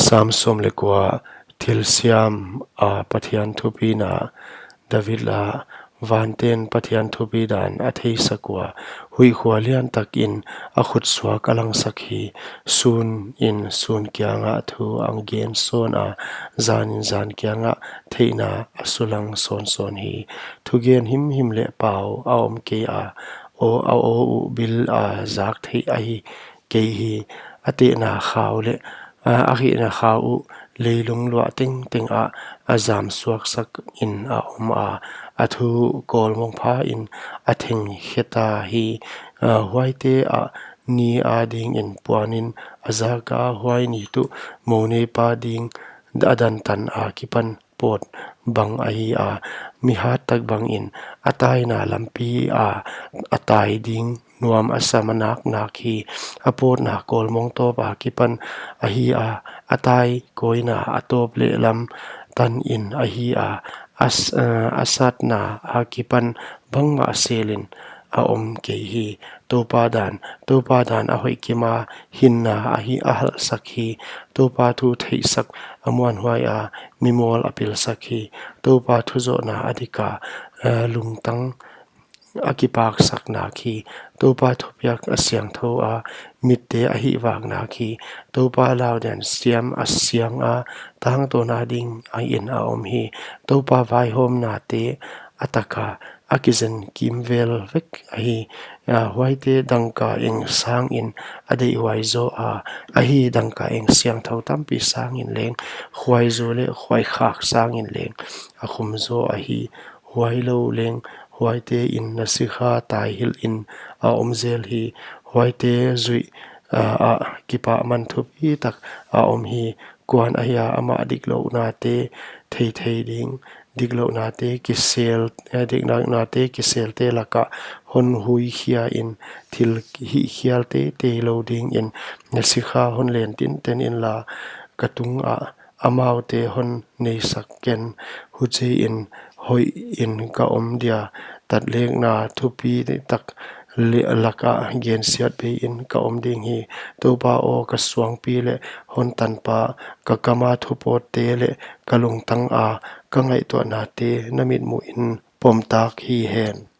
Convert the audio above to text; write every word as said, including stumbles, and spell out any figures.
Sam sawm leh kua. Thilsiam a Pathian thupina. David la. Vanten Pathian thupidan a theisak ua, huih khua liantakin a khutsuak a langsak hi. Sunin sun kiangah thu a gen sawn a, zanin zan kiangah theihna a sulang sawnsawn hi. Thugen himhim leh pau a om kei a, aw, a aw uh bil a zak theih ahi kei hi. A tehna khau leh, a, a hihna khau uh leilung luah tengteng ah a zam suaksakin a om a, a thu kawlmong phain a theng kheta hi. A, huaite ah ni adingin puanin a zak a, huai ni tuh mouneipa ding a dantan akipan pawt bang ahi a, mi hat tak bangin a taina lampi a, a tai ding nuam a sa ma naknak hi. A pawtna kawlmong tawp akipan ahi a, a tai kawina a tawp leh lam tanin ahi a, a s-, a, a satna akipan bangmah selin a om kei hi. Toupa dan, Toupa dan a hoihkim a, hinna ahi a halhsak hi. Toupa thu theihsak a muanhuai a, mimawl a pilsak hi. Toupa thu zohna a dik a, a, lungtang a kipaksak nak hi. Toupa thupiak a siangthou a, mitte a hihvak nak hi. Toupa laudian siam a siang a, tangtawn adingin a om hi. Toupa vaihawmnate a tak a, a kizen kimvel vek ahi. A, huaite dangka eng sangin a deihhuai zaw a, ahi, dangka eng siangthou tampi sangin leng, khuaizu leh khuaikhak sangin leng a khum zaw ahi. Huailou leng, huaite'n na sikha taihilhin a om zel hi. Huaite zuih, a, ah kipahman thupitak a om hi. Kuan ahia amah diklounate theithei ding, diklounate kisel, eh, diklounate kiselte lakah hon huikhia in, thil hihkhialte theilou dingin na sikha hon len tinten inla, ka tungah amaute hon neisak ken. Huchiin hoihin ka om dia, tatlekna thupitak leh lakah gensiatbeiin ka om ding hi. Toupa aw, ka suangpi leh hon tanpa, ka kama thupawtte leh ka lungtang a ka ngaihtuahnate na mitmuhin pomtak hi hen.